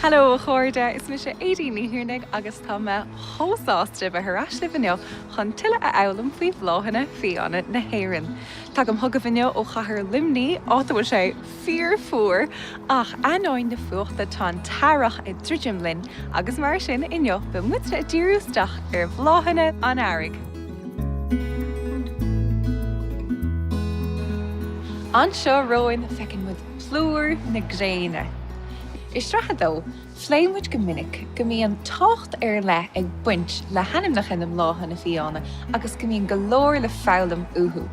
Hello a chairde, is mise Aedín Ní Thiarnaigh agus tá mé chomh sásta bheith ar ais libh inniu chun tuilleadh a fhoghlaim faoi bhláthanna fiáine na hÉireann. Tagaim chugaibh inniu ó chathair Luimnigh, áit a bhfuil sé fíor fuar, ach ainneoin na fuachta tá an t-earrach ag druidim linn agus mar sin inniu beidh muidne ag díriú isteach ar bhláthanna an earraigh. Anseo romhainn feiceann muid plúr na gréine. I sraith 2, Phléigh muid go minic go mbíonn tábhacht ar leith ag baint le hainmneacha na mbláthanna fiáine agus go mbíonn go leor le foghlaim uathu.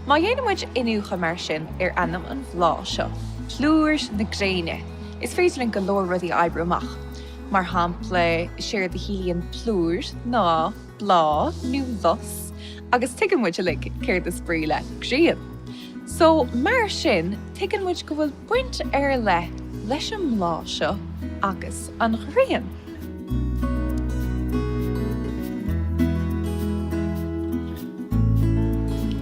Má dhéanann muid iniúchadh mar sin ar ainm an bhláth seo, plúr na gréine, is féidir linn go leor rudaí a oibriú amach. Mar shampla, séard a chiallaíonn plúr ná bláth nó lus agus tuigeann muid uilig céard is brí le grian. So, mar sin, tuigeann muid go bhfuil baint ar leith leis an mbláth seo agus an ghrian.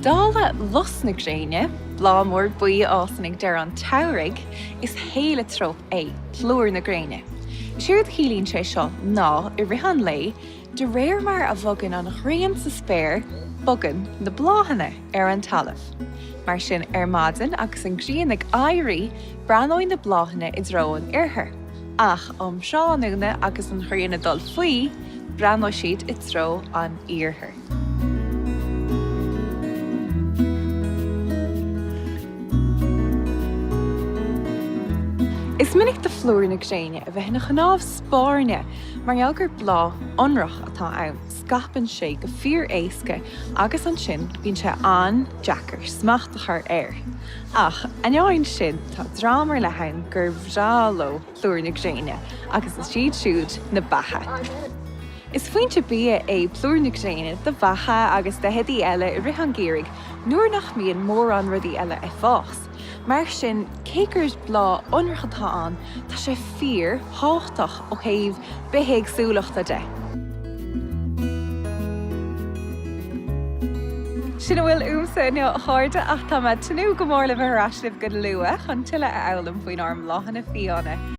Dála lus na gréine, bláth mór buí a fhásann ag deireadh an tsamhraidh, is héileatróp é plúr na gréine. Séard a chiallaíonn sé seo ná, i rith an lae, de réir mar a bhogann an ghrian sa spéir, bogann na bláthanna ar an talamh. Mar sin, ar maidin agus an ghrian ag éirí, breathnóidh na bláthanna i dtreo an oirthir, ach um thráthnóna agus an ghrian ag dul faoi, breathnóidh siad i dtreo an iarthair. Is minic do phlúr na gréine a bheith ina chnámh spairne mar gheall gur bláth ionrach atá ann. Scaipeann sé go fíor-éasca agus ansin bíonn sé an-deacair smacht a chur air. Ach ainneoin sin, tá dream ar leith ann gur bhreá leo plúr na gréine agus is iad siúd na beacha. Is foinse bia é plúr na gréine do bheacha agus d'fheithidí eile i rith an gheimhridh nuair nach mbíonn mórán rudaí eile ag fás. Mar sin, cé gur bláth ionrach atá ann, tá sé fíor thábhachtach ó thaobh bithéagsúlachta de. Sin a bhfuil uaimse inniu, a chairde, ach tá mé ag tnúth go mór le bheith ar ais libh go luath chun tuilleadh a fhoghlaim faoinár mbláthanna fiáine.